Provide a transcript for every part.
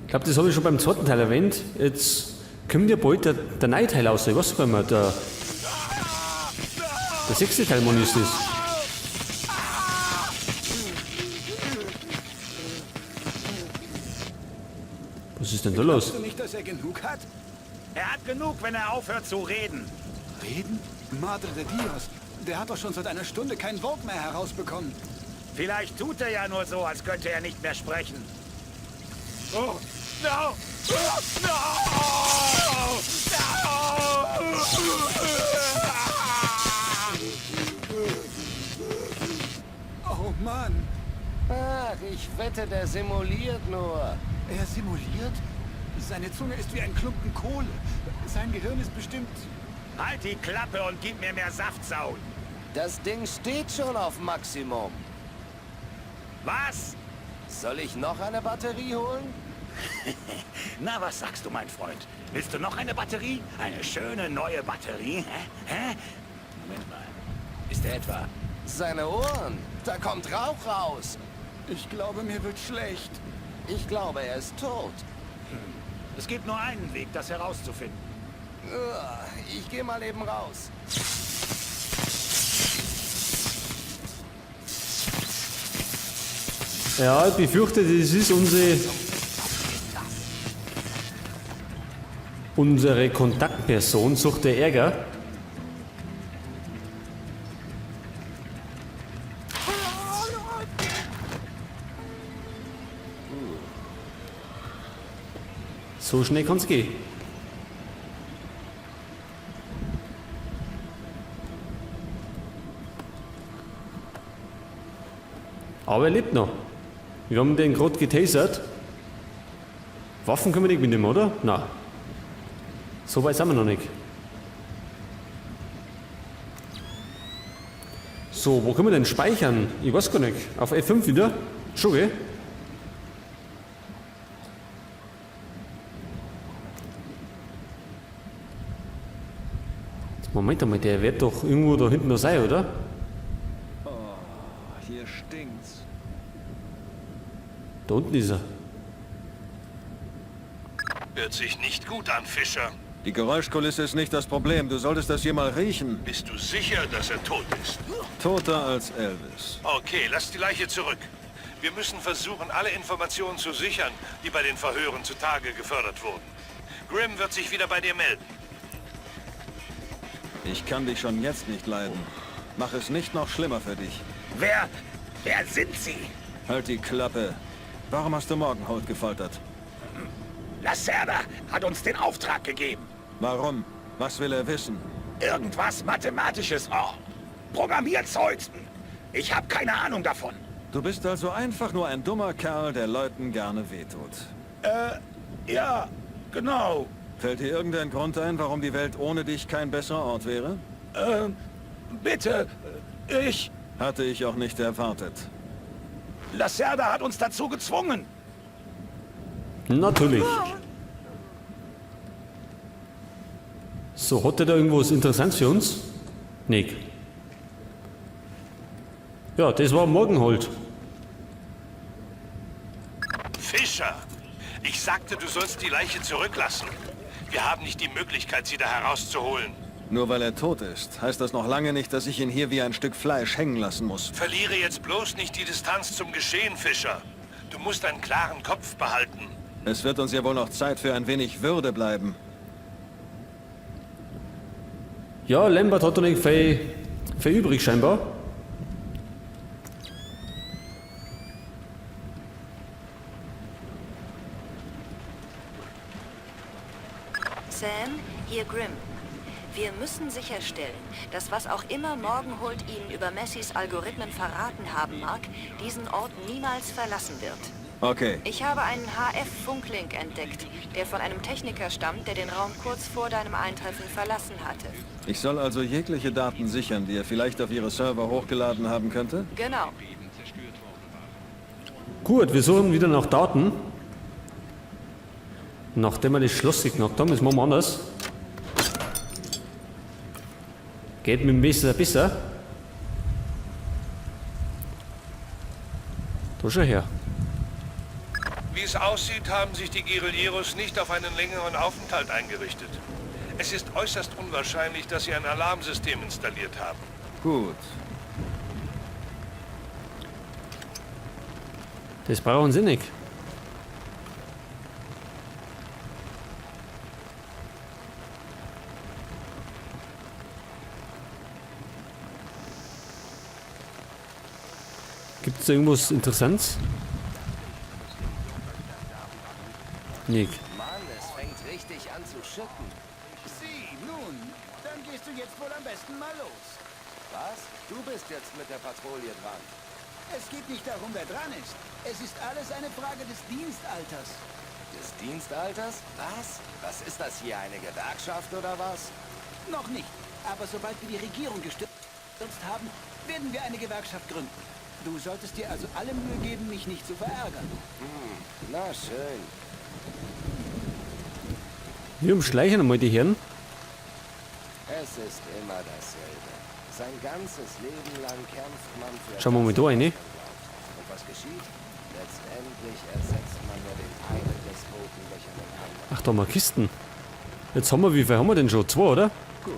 Ich glaube, das habe ich schon beim zweiten Teil erwähnt. Jetzt kommt ja bald der neue Teil raus. Ich weiß gar nicht mehr. Der sechste Teil, Mann, ist das. Was ist denn da los? Glaubst du nicht, dass er genug hat? Er hat genug, wenn er aufhört zu reden. Reden? Madre de Dios, der hat doch schon seit einer Stunde kein Wort mehr herausbekommen. Vielleicht tut er ja nur so, als könnte er nicht mehr sprechen. Oh, no! Oh, no! No! Oh Mann, Ach, ich wette, der simuliert nur. er simuliert? Seine Zunge ist wie ein Klumpen Kohle. Sein Gehirn ist bestimmt... Halt die Klappe und gib mir mehr Saft, Saul. Das Ding steht schon auf Maximum. Was? Soll ich noch eine Batterie holen? Na, was sagst du, mein Freund? Willst du noch eine Batterie? Eine schöne neue Batterie? Hä? Hä? Moment mal. Ist der etwa... Seine Ohren. Da kommt Rauch raus. Ich glaube, mir wird schlecht. Ich glaube, er ist tot. Es gibt nur einen Weg, das herauszufinden. Ich gehe mal eben raus. Ja, ich befürchte, das ist unsere Kontaktperson, sucht der Ärger. So schnell kann's gehen. Aber er lebt noch. Wir haben den gerade getasert. Waffen können wir nicht mitnehmen, oder? Nein. So weit sind wir noch nicht. So, wo können wir denn speichern? Ich weiß gar nicht. Auf F5 wieder? Schon, gell? Jetzt, Moment einmal, der wird doch irgendwo da hinten noch sein, oder? Oh, hier stinkt's. Da unten ist er. Hört sich nicht gut an, Fischer. Die Geräuschkulisse ist nicht das Problem. Du solltest das hier mal riechen. Bist du sicher, dass er tot ist? Toter als Elvis. Okay, lass die Leiche zurück. Wir müssen versuchen, alle Informationen zu sichern, die bei den Verhören zutage gefördert wurden. Grim wird sich wieder bei dir melden. Ich kann dich schon jetzt nicht leiden. Mach es nicht noch schlimmer für dich. Wer sind Sie? Halt die Klappe. Warum hast du Morgenhold gefoltert? Lacerda hat uns den Auftrag gegeben. Warum? Was will er wissen? Irgendwas Mathematisches. Oh, Programmierzeug. Ich habe keine Ahnung davon. Du bist also einfach nur ein dummer Kerl, der Leuten gerne wehtut. Ja, genau. Fällt dir irgendein Grund ein, warum die Welt ohne dich kein besserer Ort wäre? Bitte, ich... Hatte ich auch nicht erwartet. Lacerda hat uns dazu gezwungen. Natürlich. So, hat der da irgendwas Interessantes für uns? Nick. Ja, das war Morgenhold. Fischer! Ich sagte, du sollst die Leiche zurücklassen. Wir haben nicht die Möglichkeit, sie da herauszuholen. Nur weil er tot ist, heißt das noch lange nicht, dass ich ihn hier wie ein Stück Fleisch hängen lassen muss. Verliere jetzt bloß nicht die Distanz zum Geschehen, Fischer. Du musst einen klaren Kopf behalten. Es wird uns ja wohl noch Zeit für ein wenig Würde bleiben. Ja, Lambert hat doch nicht viel übrig scheinbar. Sam, hier Grim. Wir müssen sicherstellen, dass was auch immer Morgenhold Ihnen über Masseys Algorithmen verraten haben mag, diesen Ort niemals verlassen wird. Okay. Ich habe einen HF-Funklink entdeckt, der von einem Techniker stammt, der den Raum kurz vor deinem Eintreffen verlassen hatte. Ich soll also jegliche Daten sichern, die er vielleicht auf ihre Server hochgeladen haben könnte? Genau. Gut, wir suchen wieder nach Daten. Nachdem wir das Schloss geknackt haben, das machen wir anders. Geht mit dem Messer besser. Da schau her. Wie es aussieht, haben sich die Guerilleros nicht auf einen längeren Aufenthalt eingerichtet. Es ist äußerst unwahrscheinlich, dass sie ein Alarmsystem installiert haben. Gut. Das brauchen sie nicht. Gibt es da irgendwas Interessantes? Nick. Mann, es fängt richtig an zu schütten. Sie, nun, dann gehst du jetzt wohl am besten mal los. Was? Du bist jetzt mit der Patrouille dran. Es geht nicht darum, wer dran ist. Es ist alles eine Frage des Dienstalters. Des Dienstalters? Was? Was ist das hier, eine Gewerkschaft oder was? Noch nicht. Aber sobald wir die Regierung gestürzt haben, werden wir eine Gewerkschaft gründen. Du solltest dir also alle Mühe geben, mich nicht zu verärgern. Na schön. Wir umschleichen einmal die Herren. Es ist immer dasselbe. Sein ganzes Leben lang kämpft man für Schauen wir mal das, da rein, was ne? man glaubt. Und was geschieht? Letztendlich ersetzt man nur den einen Despoten durch einen anderen. Ach, da haben wir Kisten. Jetzt haben wir, wie viel haben wir denn schon? Zwei, oder? Gut.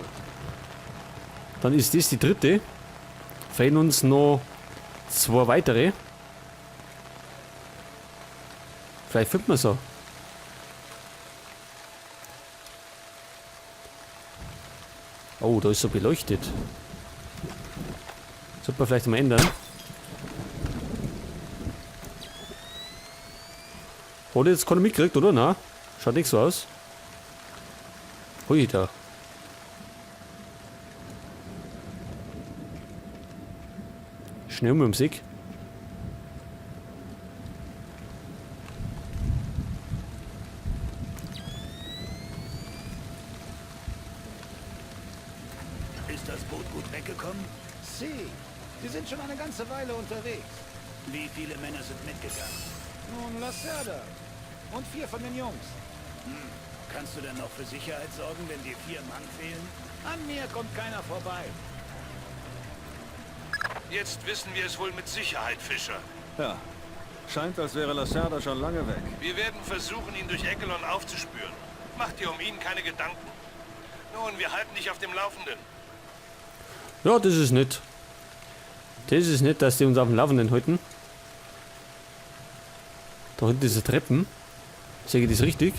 Dann ist das die dritte. Fehlen uns noch zwei weitere. Vielleicht finden wir so. Oh, da ist so beleuchtet. Sollte man vielleicht mal ändern. Hat jetzt keiner mitgekriegt, oder? Na, schaut nicht so aus. Hui, da. Schnell mit dem Sick. Ist das Boot gut weggekommen? Sie, Sie sind schon eine ganze Weile unterwegs. Wie viele Männer sind mitgegangen? Nun, Lacerda. Und 4 von den Jungs. Kannst du denn noch für Sicherheit sorgen, wenn dir 4 Mann fehlen? An mir kommt keiner vorbei. Jetzt wissen wir es wohl mit Sicherheit, Fischer. Ja. Scheint, als wäre Lacerda schon lange weg. Wir werden versuchen, ihn durch Echelon aufzuspüren. Mach dir um ihn keine Gedanken. Nun, wir halten dich auf dem Laufenden. Ja, das ist nett. Das ist nett, dass die uns auf dem Laufenden halten. Da hinten ist eine Treppen. Sehe ich das richtig?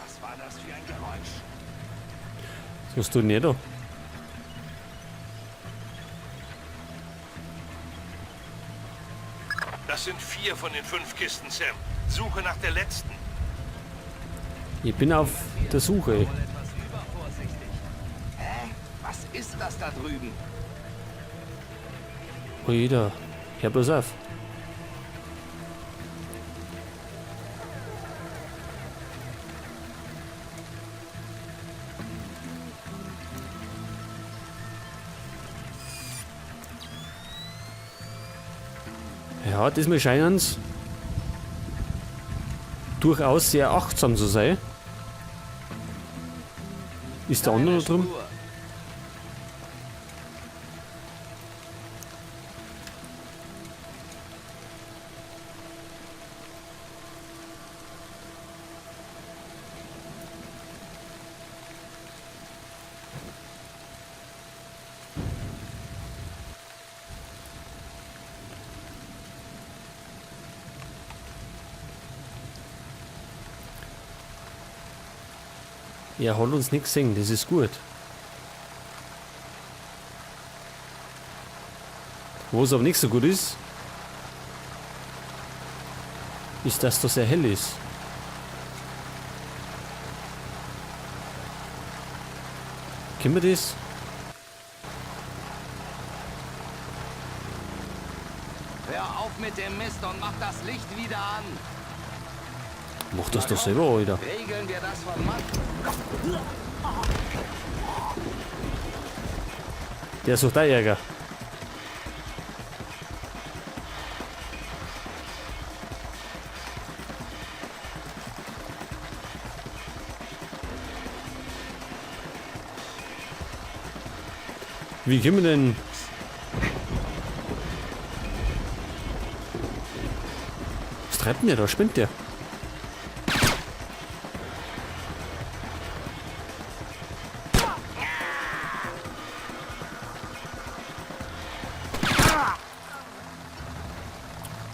Was war das für ein Geräusch? Was machst du denn hier da? Das sind 4 von den 5 Kisten, Sam. Suche nach der letzten. Ich bin auf der Suche. Wohl etwas übervorsichtig. Hä? Was ist das da drüben? Ui, da. Hör bloß auf. Ja, diesmal scheinen's durchaus sehr achtsam zu sein. Ist der andere noch drin? Er hat uns nichts gesehen, das ist gut. Wo es aber nicht so gut ist, ist, dass das sehr hell ist. Kennen wir das? Hör auf mit dem Mist und mach das Licht wieder an. Mach das doch selber, Alter. Regeln wir das von Mann. Der sucht auch Ärger. Wie können wir denn... Was treibt denn der da? Spinnt der?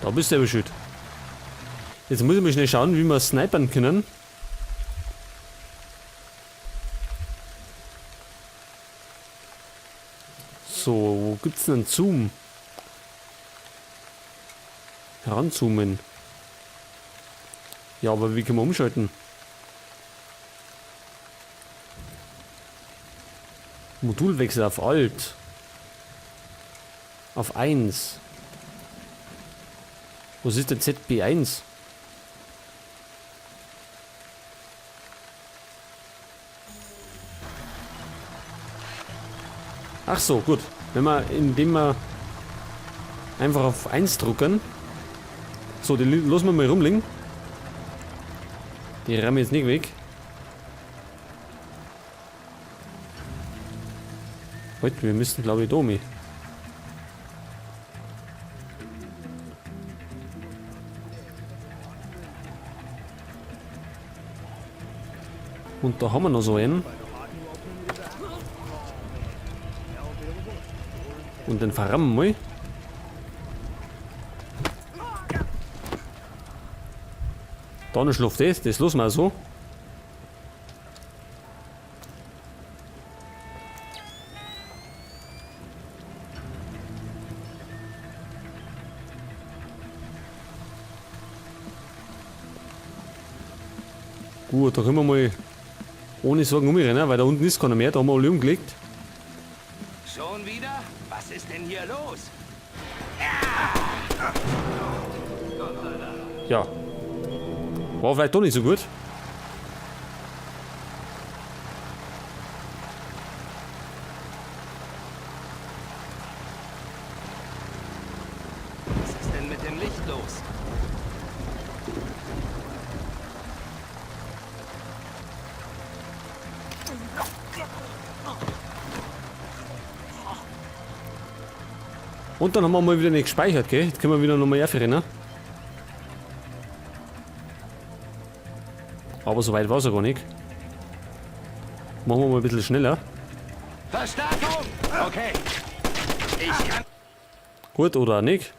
Da bist du aber schön. Jetzt muss ich mal schnell schauen, wie wir snipern können. So, wo gibt's denn einen Zoom? Heranzoomen. Ja, aber wie können wir umschalten? Modulwechsel auf Alt. Auf 1. Was ist denn ZB1? Ach so, gut. Wenn wir, indem wir einfach auf 1 drücken. So, den lassen wir mal rumliegen. Die rammen jetzt nicht weg. Heute, wir müssen, glaube ich, da mit. Und da haben wir noch so einen. Und den verrammen wir mal. Da noch schläft das, das lassen wir so. Gut, da können wir mal ohne Sorgen umrennen, weil da unten ist keiner mehr, da haben wir alle umgelegt. Schon wieder? Was ist denn hier los? Ja. War vielleicht doch nicht so gut. Was ist denn mit dem Licht los? Und dann haben wir mal wieder nicht gespeichert, gell? Jetzt können wir wieder nochmal herrennen. Aber so weit war es ja gar nicht. Machen wir mal ein bisschen schneller. Verstärkung! Okay. Ich kann... Gut, oder nicht?